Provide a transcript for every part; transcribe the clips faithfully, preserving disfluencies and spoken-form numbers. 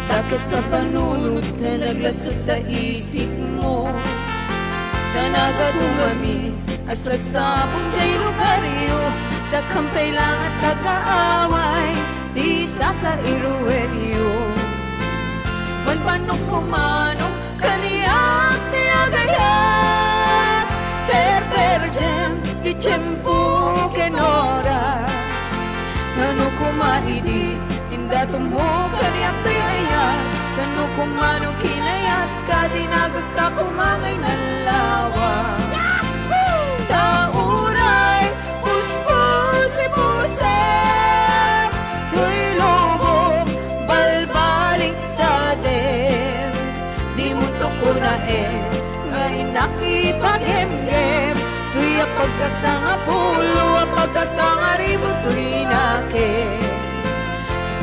Dakes a panunot ta naglasut ta isipmo, ta nagadu ngamin a sabsabong jay lugaryo, dakam pay la nga taga-away ti sasairuenyo. Banbannog kumanong kaniak ti agayat, perperdiem ti tiempo ken oras. Nano koma idi indatommo kaniak ti ayat, nano koma no kinayatka ti nagasta koma nga inalawak. Ta uray puspusi pusem, toy lubong balbaliktadem. Dimonto kunaen nga innak ipagemgem, toy a pagkasangapulo a pagkasangaribu toy nakem.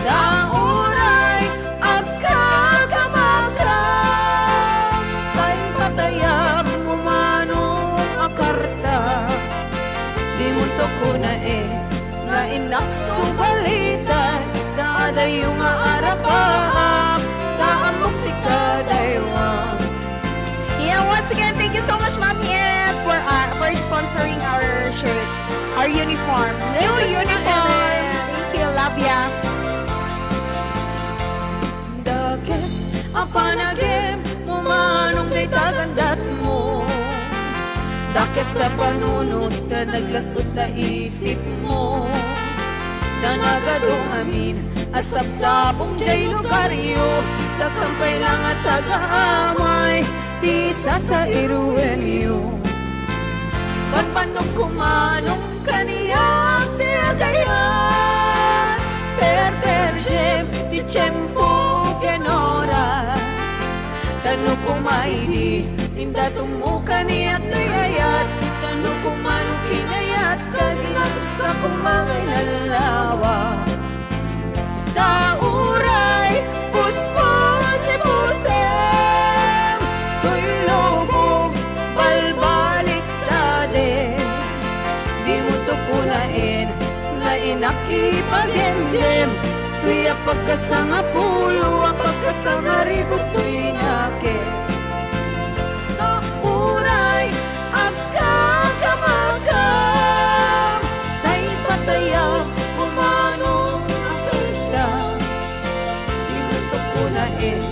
Ta uray agkakamakam, tay patayam umano a karta. Dimonto kunaen nga innak subalitan, ta adayo nga arapaam, ta ammok ti kadaywam. Yeah, once again, thank you so much, Mami F, for, uh, for sponsoring our shirt, our uniform. New uniform. Thank you, love ya. Dakes a panagem mo manong dayta gandatmo. Dakes a panunot ta naglasut ta isipmo. Ta nagadu ngamin a sabsabong jay lugaryo, dakam pay la nga taga-away ti sasairuenyo. Banbannog kumanong kaniak ti agayat, perperdiem ti tiempo ken oras. Tano koma idi indatommo kaniak ti ayat, tano koma no kinayatka, dinaguska koma nga inalawak. Ta uray puspusi pusem, toy lubong balbaliktadem. Dimonto kunaen nga innak ipagemgem, toy a pagkasangapulo a pagkasangaribu toy nakem. Ta uray agkakamakam, tay patayam umano a karta. Dimonto kunaen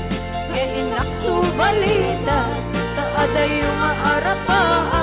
nga innak subalitan, ta adayo nga arapaam,